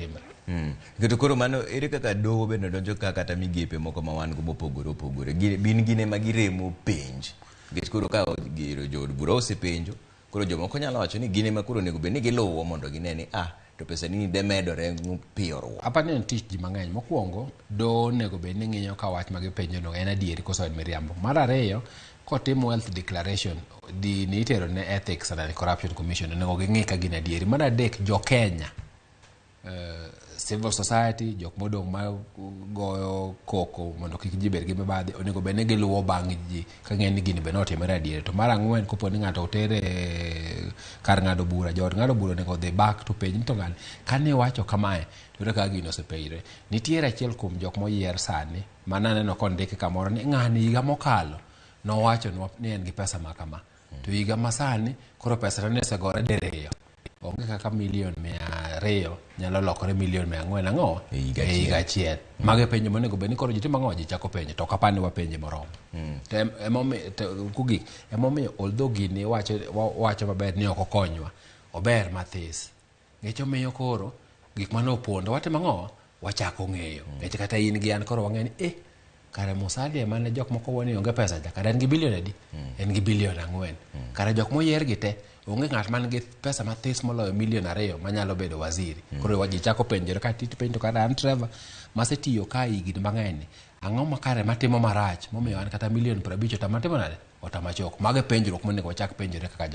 timre. To koro mano ere kaka doho bende donjo ka kata migepe moko ma wan go mopogore opogore bin gin ema giremo penj nikech koro ka gero jood bura osepenjo koro jomoko nyalo wacho ni gin ema koro onego bed ni giluwo mondo gine ni ah to pesa ni de medore piyo ruok. Aparo ni en tich ji mang'eny. Mokwongo, doho onego bed ni ng'iyo ka wach ma gipenjono en adieri koso en miriambo. Mar ariyo, kotim wealth declaration, gini itero ne Ethics and Anti-Corruption Commission, onego ging'i ka gin adieri. Mar adek, jo Kenya, civil society, jok modong' ma goyo koko mondo kik ji bed gi mibadhi, onego bed ni giluwo bang' ji ka ng'e ni gini be notimore adieri. To mar ang'wen, kopo ni ng'ato oter e kar ng'ado bura, jood ng'ado bura onego odhi back to penj ni to ng'ani kane iwacho kamae to ere kaka gini osepenjre. Nitiere achiel kuom jok moyier sani ma naneno kondiki kamoro ni ng'ani higa mokalo nowachonwa ni en gi pesa ma kama. To higa masani koro pesa ne osegore diriyo. Onge kaka milion 200 nyalo lokore milion 400 ang'o? E higa E higa achiel. Mago e penjo monego bed ni koro ji timo ang'o? Ji chako penjo. To ok apar ni wapenje moromo. To emomiyo, to kogik, emomiyo although gini wacho, wacho maber ni ok okonywa, ober mathis. Nikech omiyo koro gik mane opondo watimo ang'o? Wachako ng'eyo. Nikech kata in gi an koro wang'eyo ni eh, kare Musalia mane jok moko wuo ni onge pesa cha, kare en gi bilion adi? En gi bilion 4. Kare jok moyier gi te, onge ng'at man gi pesa mathis moloyo milion 2 manyalo bedo waziri. Koro ji chako penjore ka titi penjo kare an Trevor masetiyo ka higni mang'eny ni, ang'o ma kare matimo marach momiyo an kata milion 50 otama timo nade? Otama choko. Mago e penjruok monego wachak penjore kaka jok.